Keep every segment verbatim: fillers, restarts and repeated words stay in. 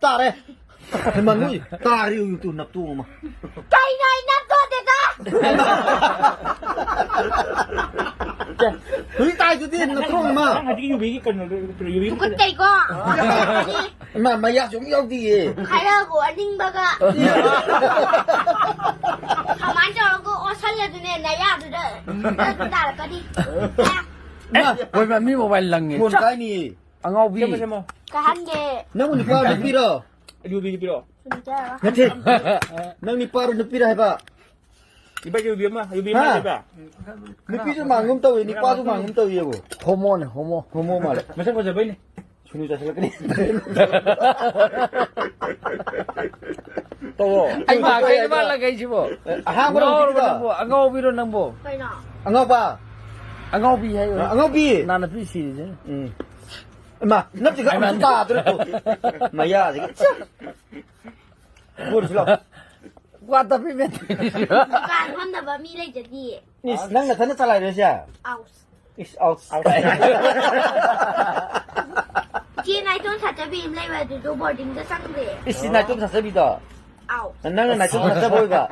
ꯇꯥꯔꯦ꯫ ꯍꯩꯃꯥ, ꯅꯣꯏ ꯇꯥꯔꯦ, ꯎ, ꯇꯨ ꯅꯞꯇꯣꯡ ꯑꯃ꯫ ꯀꯩꯅꯣ ꯑꯩ ꯅꯞꯇꯣꯗꯦꯗ? ꯍꯧꯖꯤꯛ ꯇꯥꯏꯗꯨꯗꯤ ꯅꯞꯇꯣꯡ ꯑꯃ꯫ ꯅꯪ ꯍꯧꯖꯤꯛ ꯌꯨꯕꯤꯒꯤ ꯀꯩꯅꯣꯗꯣ, ꯌꯨꯕꯤꯒꯤ ꯀꯩꯅꯣ꯫ ꯇꯨꯀꯠꯆꯩꯀꯣ꯫ ꯏꯃꯥ, ꯃꯌꯥꯁꯨ ꯑꯃ ꯌꯥꯎꯗꯤꯌꯦ꯫ ꯈꯔꯕꯨ ꯑꯅꯤꯡꯕꯒ꯫ ꯀꯃꯥꯏꯅ ꯇꯧꯔꯒ ꯑꯣꯠꯁꯜꯂꯗꯨꯅꯦ ꯅꯌꯥꯗꯨꯗ ꯅꯪ ꯇꯥꯔꯛꯀꯅꯤ꯫ ꯏꯃꯥ, ꯍꯣꯏ, ꯃꯥ, ꯃꯤ ꯃꯣꯕꯥꯏꯜ ꯂꯪꯉꯦ꯫ ꯐꯣꯟ ꯀꯥꯏꯅꯤ꯫ ꯑꯉꯥꯎꯕꯤ꯫ ꯁꯦꯝꯃꯣ, ꯁꯦꯝꯃꯣ꯫ ꯀꯩ ꯍꯥꯏꯟꯒꯦ? ꯅꯪꯕꯨ ꯅꯨꯄꯥꯔꯣ ꯅꯨꯄꯤꯔꯣ? ꯌꯨꯕꯤꯒꯤ ꯄꯤꯔꯛꯑꯣ꯫ ꯁꯨꯝ ꯆꯥꯔꯣ꯫ ꯅꯠꯇꯦ꯫ ꯅꯪ ꯅꯨꯄꯥꯔꯣ ꯅꯨꯄꯤꯔꯣ ꯍꯥꯏꯕ? ꯏꯕꯥ, ꯌꯨꯕꯤ ꯑꯃ, ꯌꯨꯕꯤ ꯑꯃ ꯍꯥ? ꯂꯩꯕ? ꯅꯨꯄꯤꯁꯨ ꯃꯥꯡꯒꯨꯝ ꯇꯧꯏ, ꯅꯨꯄꯥꯁꯨ ꯃꯥꯡꯒꯨꯝ ꯇꯧꯏꯌꯦꯕꯨ꯫ ꯍꯣꯃꯣꯅꯦ, ꯍꯣꯃꯣ꯫ ꯍꯣꯃꯣ ꯃꯥꯜꯂꯦ꯫ ꯃꯁꯛ ꯐꯖꯕꯩꯅꯦ꯫ ꯁꯨꯅꯨ ꯆꯥꯁꯤꯜꯂꯛꯀꯅꯤ꯫ ꯇꯧꯔꯣ꯫ ꯑꯩ ꯃꯥ ꯀꯩꯅꯣ ꯃꯥꯜꯂꯒ ꯑꯩꯁꯤꯕꯣ? ꯑꯍꯥꯡꯕꯔꯣ ꯉꯥꯎꯔꯕ ꯍꯧꯖꯤꯛꯀꯤꯗꯣ? ꯅꯪꯕꯣ? ꯑꯉꯥꯎꯕꯤꯔꯣ ꯅꯪꯕꯣ? ꯀꯩꯅꯣ? ꯑꯉꯥꯎꯕ꯫ ꯑꯉꯥꯎꯕꯤ ꯍꯥꯏꯌꯣ꯫ ꯑ, ꯑꯉꯥꯎꯕꯤ꯫ ꯅꯥ ꯅꯨꯄꯤ ꯁꯤꯔꯤꯁꯦ꯫ ꯎꯝ꯫ ꯏꯃꯥ, ꯅꯞꯁꯤꯒ ꯑꯩꯃꯥ꯫ ꯑꯃꯨꯛ ꯇꯥꯗ꯭ꯔꯦ ꯇꯨ꯫ ꯃꯌꯥꯁꯤꯒ꯫ ꯆꯠ꯫ ꯄꯨꯔꯁꯤ ꯂꯥꯎ꯫ ꯋꯥ ꯇꯞꯄꯤ ꯃꯦꯟ꯫ ꯗꯨꯀꯥꯟ ꯐꯝꯅꯕ ꯃꯤ ꯂꯩꯖꯗꯤꯌꯦ꯫ ꯏꯁ, ꯅꯪ ꯅꯊꯟꯗ ꯆꯂꯥꯏꯔꯣ ꯁꯦ? ꯑꯥꯎ꯫ ꯏꯁ, ꯑꯥꯎ꯫ ꯏꯆꯦ ꯅꯥꯏꯇꯣꯝ ꯁꯥꯠꯆꯕꯤ ꯑꯃ ꯂꯩꯕ ꯑꯗꯨꯗꯣ ꯕꯣꯔꯗꯤꯡꯗ ꯆꯪꯈ꯭ꯔꯦ꯫ ꯏꯁ, ꯁꯤ ꯅꯥꯏꯇꯣꯝ ꯁꯥꯠꯆꯕꯤꯗꯣ? ꯑꯥꯎ꯫ ꯅꯪꯅ ꯅꯥꯏꯇꯣꯝ ꯁꯥꯠꯆꯕ ꯑꯣꯏꯕ?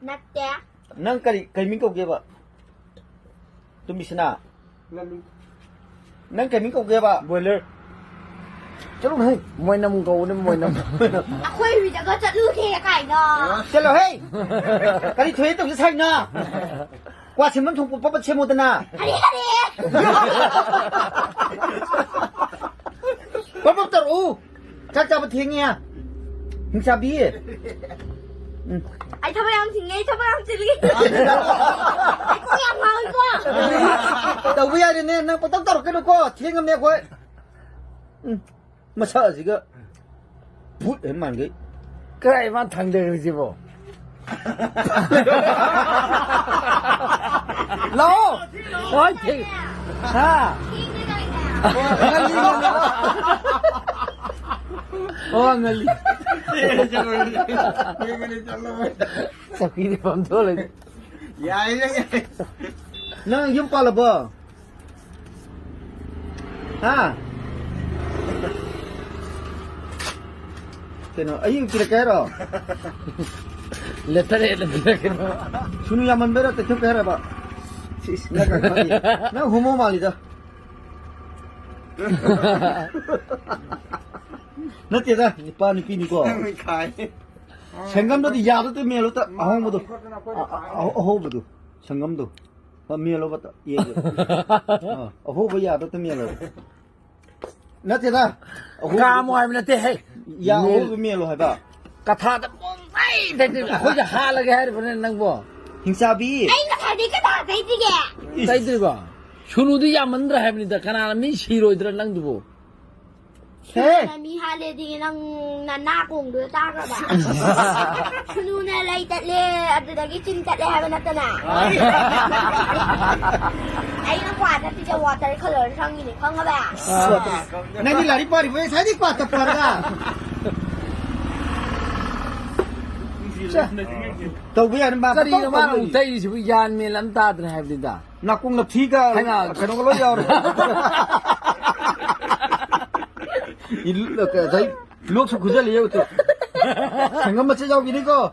ꯅꯠꯇꯦ꯫ ꯅꯪ ꯀꯔꯤ, ꯀꯔꯤ ꯃꯤꯡ ꯀꯧꯒꯦꯕ? ꯇꯨꯝꯕꯤꯁꯅꯥ꯫ ꯂꯜꯂꯨ꯫ ꯅꯪ ꯀꯩ ꯃꯤꯡ ꯀꯧꯒꯦꯕ? ꯕꯣꯏꯂꯔ꯫ ꯆꯠꯂꯨ ꯍꯩ, ꯃꯣꯏꯅꯝ ꯀꯧꯕꯅꯦ, ꯃꯣꯏꯅꯝ꯫ ꯑꯩꯈꯣꯏ ꯍꯨꯏꯗꯒ ꯆꯠꯂꯨꯁꯦ ꯀꯥꯏꯅ꯫ ꯆꯠꯂꯣ ꯍꯩ꯫ ꯀꯔꯤ ꯊꯣꯛꯑꯦ ꯇꯧꯁꯦ ꯁꯥꯏꯅ? ꯀ꯭ꯋꯥ ꯁꯦꯝꯐꯝ ꯊꯣꯛꯄ ꯄꯠ ꯄꯠ ꯁꯦꯝꯃꯣꯗꯅ꯫ ꯍꯔꯦ, ꯍꯔꯦ꯫ ꯄꯞ ꯄꯞ ꯇꯧꯔꯛꯎ꯫ ꯆꯥꯛ ꯆꯥꯕ ꯊꯦꯡꯉꯦ꯫ ꯍꯤꯡꯆꯥꯕꯤ꯫ ꯎꯝ꯫ ꯑꯩ ꯊꯕꯛ ꯌꯥꯝ ꯆꯤꯜꯂꯤ, ꯑꯩ ꯊꯕꯛ ꯌꯥꯝ ꯆꯤꯜꯂꯤ꯫ ꯑꯩ ꯀꯣꯛ ꯌꯥꯝ ꯉꯥꯎꯏꯀꯣ꯫ ꯇꯧꯕ ꯌꯥꯔꯦꯅꯦ, ꯅꯪ ꯄꯪꯇꯧ ꯇꯧꯔꯛꯀꯅꯨꯀꯣ, ꯊꯦꯡꯉꯝꯅꯦ ꯑꯩꯈꯣꯏ꯫ ꯎꯝ꯫ ꯃꯁꯛ ꯑꯁꯤꯒ꯫ ꯚꯨꯠ ꯍꯦꯛ ꯃꯥꯟꯈꯩ꯫ ꯀꯔꯥꯏ ꯃꯥ ꯊꯥꯡꯗꯔꯤꯁꯤꯕꯣ? ꯂꯥꯛꯑꯣ! ꯍꯣꯏ, ꯊꯦꯡ-, ꯍꯥ? ꯉꯜꯂꯤ, ꯉꯜꯂꯤ꯫ ꯑꯣ, ꯉꯜꯂꯤ꯫ ꯆꯧꯀꯤꯗꯤ ꯐꯝꯊꯣꯛ ꯂꯩ꯫ ꯌꯥꯏ, ꯌꯥꯏ, ꯌꯥꯏ꯫ ꯅꯪ ꯌꯨꯝ ꯄꯥꯜꯂꯕꯣ? ꯍꯥ? ꯀꯩꯅꯣ, ꯑꯩ ꯄꯤꯔꯛꯀꯦ ꯍꯥꯏꯔꯣ? ꯂꯦꯇꯔ ꯍꯦꯟꯅ ꯄꯤꯔꯛꯀꯅꯣ꯫ ꯁꯨꯅꯨ ꯌꯥꯝꯃꯟꯕꯩꯔꯥ ꯇꯩꯊꯣꯛꯀꯦ ꯍꯥꯏꯔꯕ? ꯁꯤꯁ, ꯅꯪ ꯀꯩꯅꯣ ꯈꯪꯗꯦ꯫ ꯅꯪ ꯍꯣꯃꯣ ꯃꯥꯜꯂꯤꯗ꯫ ꯅꯠꯇꯦꯗ, ꯅꯨꯄꯥ ꯅꯨꯄꯤꯅꯤꯀꯣ꯫ ꯈꯥꯏ꯫ ꯁꯪꯒꯝꯗꯨꯗꯤ ꯌꯥꯗ ꯇ ꯃꯦꯜꯂꯣ ꯇ, ꯑꯍꯣꯡꯕꯗꯣ꯫ ꯑ-, ꯑ-, ꯑꯍꯣꯕꯗꯣ, ꯁꯪꯒꯝꯗꯣ꯫ ꯑ, ꯃꯦꯜꯂꯣꯕ ꯇ, ꯌꯦꯡꯒꯦ꯫ ꯑ, ꯑꯍꯣꯕ ꯌꯥꯗ ꯇ ꯃꯦꯜꯂꯣ꯫ ꯅꯠꯇꯦꯗ꯫ ꯑꯍꯣꯕꯗꯣ꯫ ꯀꯥꯝꯃꯣ ꯍꯥꯏꯕ ꯅꯠꯇꯦ, ꯍꯦ꯫ ꯌꯥ, ꯃꯦꯜ-, ꯑꯍꯣꯕꯗꯣ ꯃꯦꯜꯂꯣ ꯍꯥꯏꯕ꯫ ꯀꯊꯥꯗ ꯄꯨꯡꯇꯩ ꯇꯩꯗꯣꯏꯅꯤ꯫ ꯑꯩꯈꯣꯏꯁꯦ ꯍꯥꯠꯂꯒꯦ ꯍꯥꯏꯔꯤꯕꯅꯦ ꯅꯪꯕꯣ꯫ ꯍꯤꯡꯆꯥꯕꯤ꯫ ꯑꯩ ꯉꯁꯥꯏꯗꯩ ꯀꯊꯥ ꯇꯩꯗ꯭ꯔꯤꯒꯦ꯫ ꯏꯁ꯫ ꯇꯩꯗ꯭ꯔꯤꯕꯣ? ꯁꯨꯅꯨꯗꯤ ꯌꯥꯝꯃꯟꯗ꯭ꯔꯥ ꯍꯥꯏꯕꯅꯤꯗ, ꯀꯅꯥꯅ ꯃꯤ ꯁꯤꯔꯣꯏꯗ꯭ꯔꯥ ꯅꯪꯗꯨꯕꯣ? ꯍꯦ! ꯁꯨꯅꯨꯅ ꯃꯤ ꯍꯥꯠꯂꯦꯗꯤ ꯅꯪ ꯅꯅꯥ ꯀꯣꯡꯗꯨꯗ ꯇꯥꯈ꯭ꯔꯕ? ꯁꯨꯅꯨꯅ ꯂꯩ ꯇꯠꯂꯦ, ꯑꯗꯨꯗꯒꯤ ꯆꯤꯟ ꯇꯠꯂꯦ ꯍꯥꯏꯕ ꯅꯠꯇꯅ? ꯑꯩꯅ ꯀ꯭ꯋꯥ ꯇꯠꯇ꯭ꯔꯤꯁꯦ ꯋꯥꯇꯔ ꯀꯂꯔ ꯁꯪꯉꯤꯅꯦ, ꯈꯪꯉꯕ? ꯑꯥ꯫ ꯅꯪꯗꯤ ꯂꯥꯏꯔꯤꯛ ꯄꯥꯔꯤꯕꯣ? ꯉꯁꯥꯏꯗꯤ ꯀ꯭ꯋꯥ ꯇꯞꯄ ꯍꯥꯏꯔꯒ꯫ ꯇꯧꯕ ꯌꯥꯅꯤ, ꯃꯥ ꯀꯔꯤꯅꯣ ꯇꯧ ꯃꯥꯅ ꯇꯧ ꯑꯃꯨꯛ ꯂꯩ꯫ ꯇꯩꯔꯤꯁꯤꯕꯨ? ꯒ꯭ꯌꯥꯟ ꯃꯦꯟ ꯑꯃ ꯇꯥꯗ꯭ꯔꯦ ꯍꯥꯏꯕꯅꯤꯗ꯫ ꯅꯥꯀꯣꯡ ꯅꯥꯐꯤꯒ ꯍꯩꯃꯥ꯫ ꯀꯩꯅꯣꯒ ꯂꯣꯏ ꯌꯥꯎꯔꯦ꯫ ꯏꯜ-, ꯉꯁꯥꯏ ꯂꯣꯛꯁꯨ ꯈꯨꯖꯜꯂꯤ ꯌꯦꯡꯉꯨ ꯇꯨ꯫ ꯁꯪꯒꯝ ꯃꯆꯦꯠ ꯌꯥꯎꯈꯤꯅꯤꯀꯣ꯫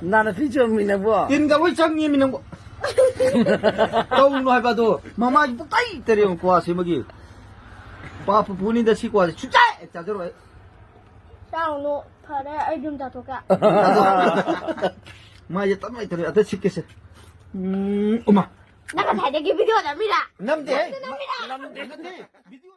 ꯅꯥꯅ ꯐꯤ ꯆꯨꯝꯃꯤ ꯅꯪꯕꯣ꯫ ꯇꯤꯟꯒ ꯂꯣꯏ ꯆꯪꯉꯦꯃꯤ ꯅꯪꯕꯣ꯫ ꯇꯧꯅꯨ ꯍꯥꯏꯕ ꯑꯗꯣ꯫ ꯃꯃꯥꯏ ꯄꯨꯡꯇꯩ ꯇꯩꯔꯦ ꯌꯦꯡꯉꯨ ꯀ꯭ꯋꯥ ꯁꯦꯝꯕꯒꯤ꯫ ꯄꯥꯞ ꯄꯨꯄꯨꯅꯤꯗ ꯁꯤ ꯀ꯭ꯋꯥꯁꯦ ꯁꯨꯡꯆꯥ ꯍꯦꯛ ꯆꯥꯖꯔꯣꯏ꯫ ꯆꯥꯔꯨꯅꯨ, ꯐꯔꯦ, ꯑꯩ ꯑꯗꯨꯝ ꯆꯥꯊꯣꯛꯀꯦ꯫ ꯃꯥꯏꯁꯦ ꯇꯞꯅ ꯇꯞꯅ ꯑꯝꯇ ꯁꯤꯠꯀꯦꯁꯦ꯫ ꯎꯝ, ꯎꯃꯥ꯫ ꯅꯪ ꯉꯁꯥꯏꯗꯒꯤ ꯚꯤꯗꯤꯑꯣ ꯅꯝꯃꯤꯔꯥ? ꯅꯝꯗꯦꯍꯦ꯫ ꯅꯪ ꯅꯝꯃꯤꯔꯥ? ꯅꯝꯗꯦ, ꯅꯠꯇꯦ꯫ ꯚꯤꯗꯤꯑꯣ